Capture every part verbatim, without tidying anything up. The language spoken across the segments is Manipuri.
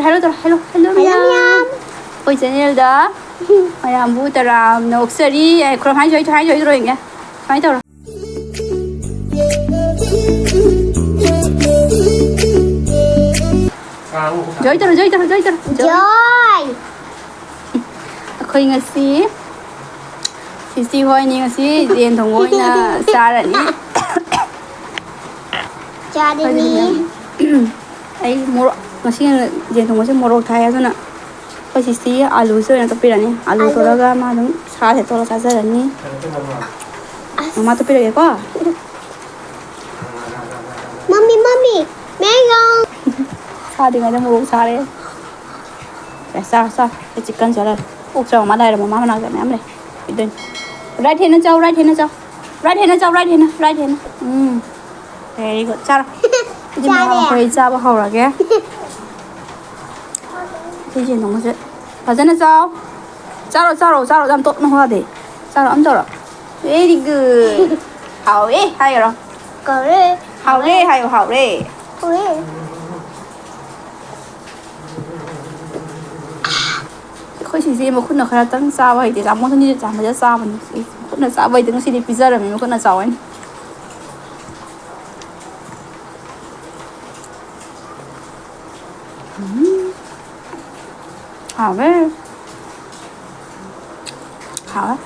ꯍꯥꯏꯔꯣ, ꯇꯧꯔꯣ, ꯍꯥꯏꯔꯣ, ꯍꯥꯏꯔꯣ, ꯍꯥꯏꯔꯣ, ꯃꯌꯥꯝ꯫ ꯃꯌꯥꯝ꯫ ꯑꯩꯈꯣꯏ ꯆꯦꯅꯦꯜꯗ ꯃꯌꯥꯝꯕꯨ ꯇꯔꯥꯝꯅ ꯑꯣꯛꯆꯔꯤ꯫ ꯑꯩ ꯈꯨꯔꯨꯝ ꯍꯥꯏꯁꯨ ꯍꯩꯇ꯭ꯔꯣ, ꯍꯥꯏꯁꯨ ꯍꯩꯇ꯭ꯔꯣ ꯌꯦꯡꯒꯦ꯫ ꯁꯨꯃꯥꯏꯅ ꯇꯧꯔꯣ꯫ ꯖꯣꯏ ꯇꯧꯔꯣ, ꯖꯣꯏ ꯇꯧꯔꯣ, ꯖꯣꯏ ꯇꯧꯔꯣ, ꯖꯣꯏ꯫ ꯖꯣꯏ꯫ ꯑꯩꯈꯣꯏ ꯉꯁꯤ ꯁꯤꯁꯇꯤ ꯍꯣꯏꯅꯤ ꯉꯁꯤ ꯌꯦꯟ ꯊꯣꯡꯕ ꯑꯣꯏꯅ ꯆꯥꯔꯅꯤ꯫ ꯆꯥꯔꯅꯤ꯫ ꯑꯩ ꯃꯣꯔꯣꯛ, ꯉꯁꯤ ꯌꯦꯟ ꯊꯣꯡꯕꯁꯦ ꯃꯣꯔꯣꯛ ꯊꯥꯏ, ꯑꯗꯨꯅ ꯑꯩꯈꯣꯏ ꯁꯤꯁꯇꯤ ꯑꯂꯨꯁꯦ ꯑꯣꯏꯅ ꯇꯣꯠꯄꯤꯔꯅꯤ꯫ ꯑꯂꯨ ꯑꯂꯨ꯫ ꯇꯣꯠꯂꯒ ꯃꯥ ꯑꯗꯨꯝ ꯁꯥꯁꯦ ꯇꯣꯠꯂ ꯆꯥꯖꯔꯅꯤ꯫ ꯑꯁ꯫ ꯃꯃꯥ ꯇꯣꯠꯄꯤꯔꯒꯦꯀꯣ꯫ ꯃꯝꯃꯤ, ꯃꯝꯃꯤ, ꯃꯦꯒꯥ꯫ ꯁꯥꯗ꯭ꯔꯤꯉꯩꯗ ꯃꯣꯔꯣꯛ ꯁꯥꯔꯦ꯫ ꯁꯦ, ꯆꯥꯔꯣ, ꯆꯥꯔꯣ꯫ ꯑꯩ ꯆꯤꯛꯀꯟ ꯁꯦ ꯂꯩꯔꯦ꯫ ꯑꯣꯛ ꯆꯥꯎ ꯃꯥ ꯂꯩꯔꯦ, ꯃꯃꯥ ꯃꯅꯥꯛꯇ ꯃꯌꯥꯝ ꯂꯩ꯫ ꯄꯤꯗꯣꯏꯅꯤ꯫ ꯔꯥꯏꯠ ꯍꯦꯟꯅ ꯆꯥꯎ, ꯔꯥꯏꯠ ꯍꯦꯟꯅ ꯆꯥꯎ꯫ ꯔꯥꯏꯠ ꯍꯦꯟꯅ ꯆꯥꯎ, ꯔꯥꯏꯠ ꯍꯦꯟꯅ, ꯔꯥꯏꯠ ꯍꯦꯟꯅ꯫ ꯎꯝ꯫ Very good꯫ ꯆꯥꯔꯣ꯫ ꯑꯗꯨꯗꯤ ꯃꯌꯥꯝ ꯆꯥꯔꯦ꯫ ꯑꯩꯈꯣꯏ ꯆꯥꯕ ꯍꯧꯔꯒꯦ꯫ ꯁꯤꯁꯦ ꯅꯣꯡꯃꯁꯦ ꯐꯖꯅ ꯆꯥꯎ꯫ ꯆꯥꯔꯣ, ꯆꯥꯔꯣ, ꯆꯥꯔꯣ꯫ ꯌꯥꯝ ꯇꯣꯠꯅ ꯍꯣꯗꯦ꯫ ꯆꯥꯔꯣ, ꯑꯝ ꯇꯧꯔꯣ꯫ Very good꯫ ꯍꯥꯎꯋꯦ ꯍꯥꯏꯔꯣ꯫ ꯀꯧꯔꯦ꯫ ꯍꯥꯎꯔꯦ ꯍꯥꯏꯌꯣ, ꯍꯥꯎꯔꯦ꯫ ꯍꯥꯎꯋꯦ꯫ ꯑꯩꯈꯣꯏ ꯁꯤꯁꯦ ꯃꯈꯨꯠꯅ ꯈꯔꯇꯪ ꯆꯥꯕ ꯍꯩꯇꯦ꯫ ꯆꯥꯃꯁꯅꯤꯁꯦ ꯆꯥꯃꯁ ꯆꯥꯕꯅꯤ꯫ ꯃꯈꯨꯠꯅ ꯆꯥꯕ ꯍꯩꯇꯦ꯫ ꯉꯁꯤꯗꯤ ꯄꯤꯖꯔꯝꯃꯤ ꯃꯈꯨꯠꯅ ꯆꯥꯎ ꯍꯥꯏꯅ꯫ ꯎꯝ꯫ ꯍꯥꯎꯋꯦ꯫ ꯍꯥꯎꯋꯦ꯫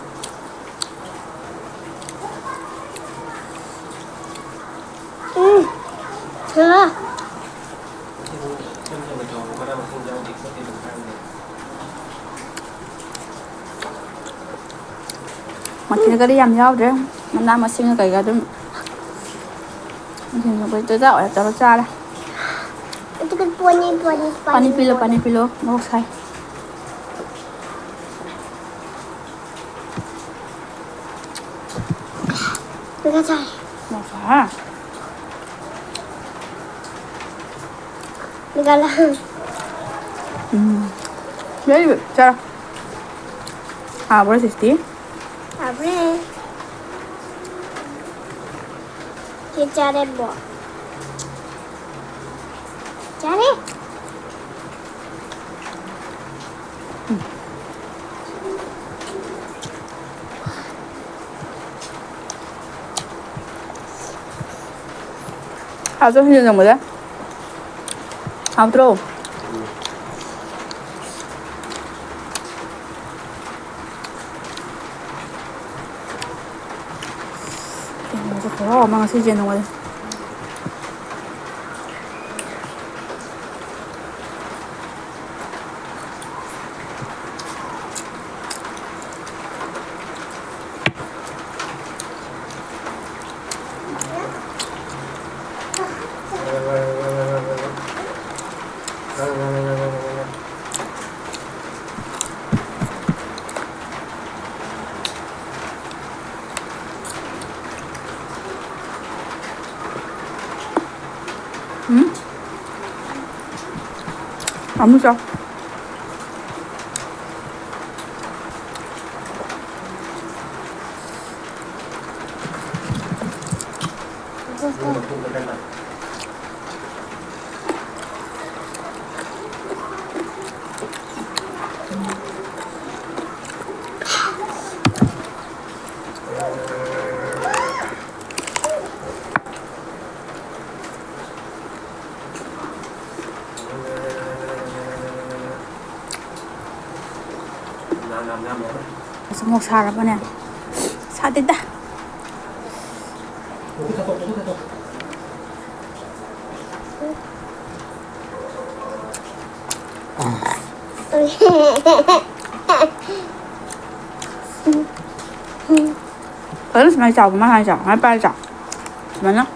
ꯎꯝ꯫ ꯍꯥꯎꯋꯦ꯫ ꯃꯊꯦꯜꯒꯗꯤ ꯌꯥꯝ ꯌꯥꯎꯗ꯭ꯔꯦ꯫ ꯃꯅꯥ ꯃꯁꯤꯡꯒ ꯀꯩꯒ ꯑꯗꯨꯝ ꯆꯨꯖꯥꯛ ꯑꯣꯏꯅ ꯇꯧꯔ ꯆꯥꯔꯦ꯫ ꯑꯗꯨꯒ ꯄꯣꯅꯤ, ꯄꯣꯅꯤ, ꯄꯥꯅꯤ ꯄꯤꯂꯣ, ꯄꯣꯅꯤ꯫ ꯄꯥꯅꯤ ꯄꯤꯂꯣ꯫ ꯃꯣꯔꯣꯛ ꯁꯥꯏ꯫ ꯃꯣꯔꯣꯛ ꯁꯥꯏ꯫ ꯃꯣꯔꯣꯛ ꯁꯥꯏ꯫ ꯎꯝ꯫ Very good꯫ ꯆꯥꯔꯣ꯫ ꯍꯥꯎꯕ꯭ꯔꯣ ꯁꯤꯁꯇꯤ? ꯍꯥꯎꯕ꯭ꯔꯦ꯫ ꯁꯤ ꯆꯥꯔꯦ ꯕꯣ꯫ ꯆꯥꯔꯦ꯫ ꯆꯥꯖꯧ ꯁꯤꯡꯖꯨ ꯆꯪꯕꯗ꯫ ꯍꯥꯎꯇ꯭ꯔꯣ? ꯌꯦꯟꯁꯦ ꯈꯨꯍꯥꯎ ꯑꯃ ꯉꯁꯤꯁꯦ ꯅꯉꯣꯟꯗ꯫ ꯎꯝ? ꯑꯃꯨꯛ ꯆꯥꯎ꯫ ꯑꯁ, ꯑꯃꯨꯛ ꯁꯥꯔꯕꯅꯦ? ꯁꯥꯗꯦꯗ꯫ ꯐꯖꯅ ꯁꯨꯃꯥꯏꯅ ꯆꯥꯎ, ꯀꯃꯥꯏ ꯍꯥꯏ ꯆꯥꯎ, ꯁꯨꯃꯥꯏꯅ ꯄꯥꯏꯔ ꯆꯥꯎ꯫ ꯁꯨꯃꯥꯏꯅ꯫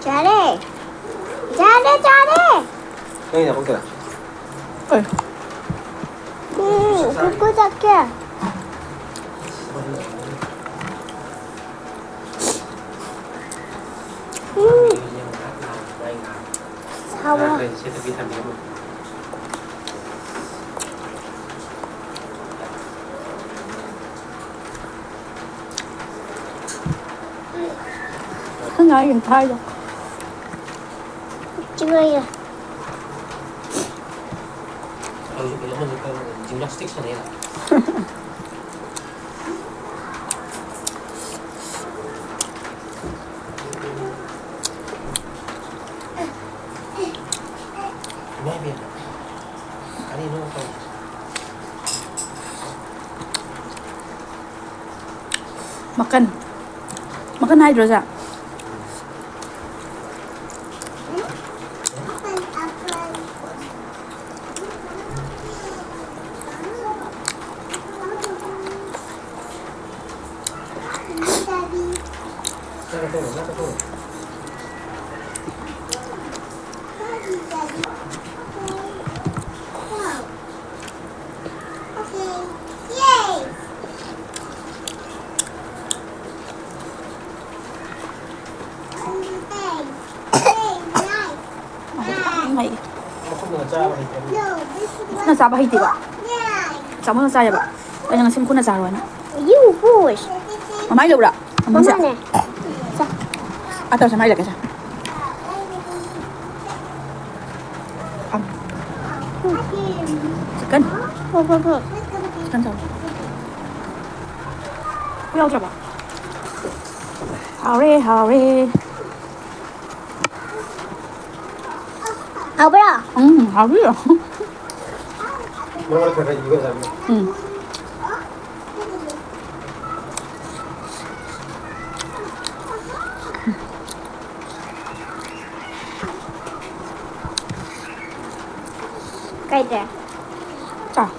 ꯆꯥꯔꯦ꯫ ꯆꯥꯔꯦ, ꯆꯥꯔꯦ꯫ ꯅꯪ ꯌꯥꯍꯧꯗ꯭ꯔꯥ? ꯀꯩ? ꯎꯝ, ꯀꯨꯀꯨ ꯆꯠꯀꯦ꯫ ꯎꯝ꯫ ꯁꯥꯕ꯭ꯔꯥ? ꯅꯪ ꯉꯥꯏꯒꯤꯅ ꯊꯥꯏꯗꯣ꯫ ꯆꯤꯡꯂꯩꯌꯦ꯫ ꯑꯩꯁꯨ ꯀꯩꯅꯣꯝꯃꯁꯨ ꯈꯪꯉꯦ꯫ Gymnastics ꯁꯥꯟꯅꯩꯔ? ꯏꯃꯥ ꯏꯕꯦꯝꯃ꯫ ꯀꯔꯤꯅꯣ ꯇꯧꯔꯤꯁꯦ? ꯃꯀꯟ꯫ ꯃꯀꯟ ꯍꯥꯏꯗ꯭ꯔꯣ ꯁꯦ? ꯃꯩ꯫ ꯃꯈꯨꯠꯅ ꯆꯥꯕ ꯍꯩꯇꯕꯅꯤ꯫ ꯃꯈꯨꯠꯅ ꯆꯥꯕ ꯍꯩꯇꯦꯕ꯫ ꯆꯥꯃꯁꯅ ꯆꯥꯏꯌꯦꯕ꯫ ꯑꯩꯅ ꯉꯁꯤ ꯃꯈꯨꯠꯅ ꯆꯥꯔꯣꯅ꯫ You push. ꯃꯃꯥꯏ ꯂꯧꯕ꯭ꯔꯥ? ꯃꯃꯥꯁꯦ? ꯃꯃꯥꯅꯦ꯫ ꯆꯥ꯫ ꯑꯥ, ꯇꯧꯁꯦ, ꯃꯥꯏ ꯂꯩꯔꯛꯀꯦꯁꯦ꯫ ꯐꯝ꯫ ꯆꯤꯛꯀꯟ꯫ ꯍꯣꯏ, ꯍꯣꯏ, ꯍꯣꯏ꯫ ꯆꯤꯛꯀꯟ ꯆꯥꯔꯣ꯫ ꯄꯨ ꯌꯥꯎꯗ꯭ꯔꯕꯣ? ꯍꯥꯎꯔꯦ, ꯍꯥꯎꯔꯦ꯫ ꯍꯥꯎꯕ꯭ꯔꯥ? ꯎꯝ, ꯍꯥꯎꯕꯤꯔꯣ꯫ ꯃꯉꯣꯟꯗ ꯈꯔ ꯈꯔ ꯏꯒꯗꯕꯅꯤ꯫ ꯎꯝ꯫ ꯀꯩꯗꯦ? ꯆꯥꯎ꯫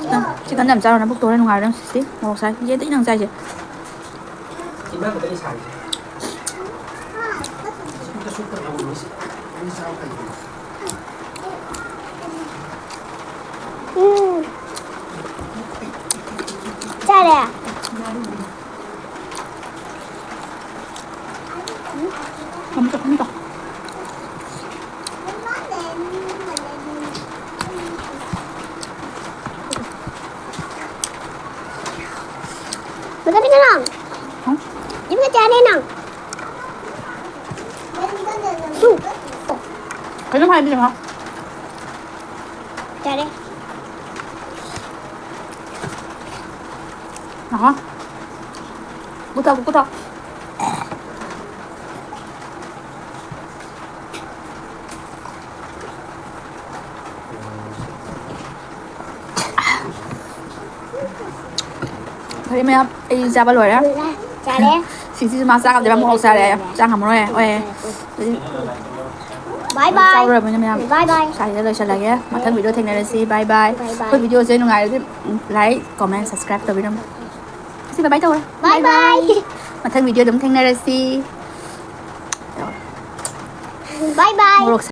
ꯆꯤꯛꯀꯟ, ꯆꯤꯛꯀꯟ ꯌꯥꯝ ꯆꯥꯔꯨꯅꯨ, ꯅꯕꯨꯛꯇꯣ ꯍꯣꯔꯦꯟ ꯅꯨꯡꯉꯥꯏꯔꯣꯏ ꯅꯪ ꯁꯤꯁꯇꯤ, ꯃꯣꯔꯣꯛ ꯁꯥꯏ꯫ ꯌꯦꯟꯗ ꯅꯪ ꯆꯥꯏꯁꯦ꯫ ꯁꯤꯃ ꯈꯛꯇꯅꯤ ꯁꯥꯔꯤꯁꯦ꯫ ꯁꯨꯞꯇ ꯁꯨꯞꯇ ꯍꯥꯞꯄꯅꯤ ꯁꯤ꯫ ꯑꯗꯨꯗꯤ ꯆꯥꯕ ꯐꯩꯗꯅ꯫ ꯎꯝ꯫ ꯆꯥꯔꯦ꯫ ꯑꯃꯨꯛꯀ, ꯑꯃꯨꯛꯀ꯫ ꯃꯊꯛꯀꯤꯗꯣ ꯅꯪ꯫ ꯍꯝ? ꯌꯨꯝꯗ ꯆꯥꯅꯤ ꯅꯪ꯫ ꯀꯩꯅꯣꯝ ꯍꯥꯏꯕꯤꯔꯝꯃꯣ꯫ ꯌꯥꯔꯦ꯫ ꯑꯍꯥ꯫ ꯄꯨꯊꯣꯛ, ꯄꯨꯊꯣꯛ꯫ ꯐꯔꯦ ꯃꯌꯥꯝ, ꯑꯩ ꯆꯥꯕ ꯂꯣꯏꯔꯦ꯫ ꯆꯥꯔꯦ꯫ ꯁꯤꯁꯤꯁꯨ ꯃꯥ ꯆꯥ ꯉꯝꯗ꯭ꯔꯦ, ꯃꯣꯔꯣꯛ ꯆꯥꯔꯦ꯫ ꯆꯥ ꯉꯝꯃꯔꯣꯏ꯫ ꯍꯣꯏ꯫ ꯕꯥꯏ ꯕꯥꯏ꯫ ꯆꯥꯕ ꯂꯣꯏꯔꯕꯅꯤꯅ ꯃꯌꯥꯝ꯫ ꯕꯥꯏ ꯕꯥꯏ꯫ ꯁ꯭ꯋꯥꯏꯗ ꯂꯣꯏꯁꯤꯜꯂꯒꯦ꯫ ꯃꯊꯪ ꯚꯤꯗꯤꯑꯣ ꯊꯦꯡꯅꯔꯁꯤ꯫ ꯕꯥꯏ ꯕꯥꯏ꯫ ꯕꯥꯏ ꯕꯥꯏ꯫ ꯑꯩꯈꯣꯏ ꯚꯤꯗꯤꯑꯣꯁꯦ ꯅꯨꯡꯉꯥꯏꯔꯗꯤ, ꯎꯝ, like, comment, subscribe ꯇꯧꯕꯤꯔꯝꯃꯣ꯫ ꯁꯤ ꯕꯥꯏ ꯕꯥꯏ ꯇꯧꯔꯣ꯫ ꯕꯥꯏ ꯕꯥꯏ꯫ ꯃꯊꯪ ꯚꯤꯗꯤꯑꯣ ꯑꯗꯨꯝ ꯊꯦꯡꯅꯔꯁꯤ꯫ ꯕꯥꯏ ꯕꯥꯏ꯫ ꯃꯣꯔꯣꯛ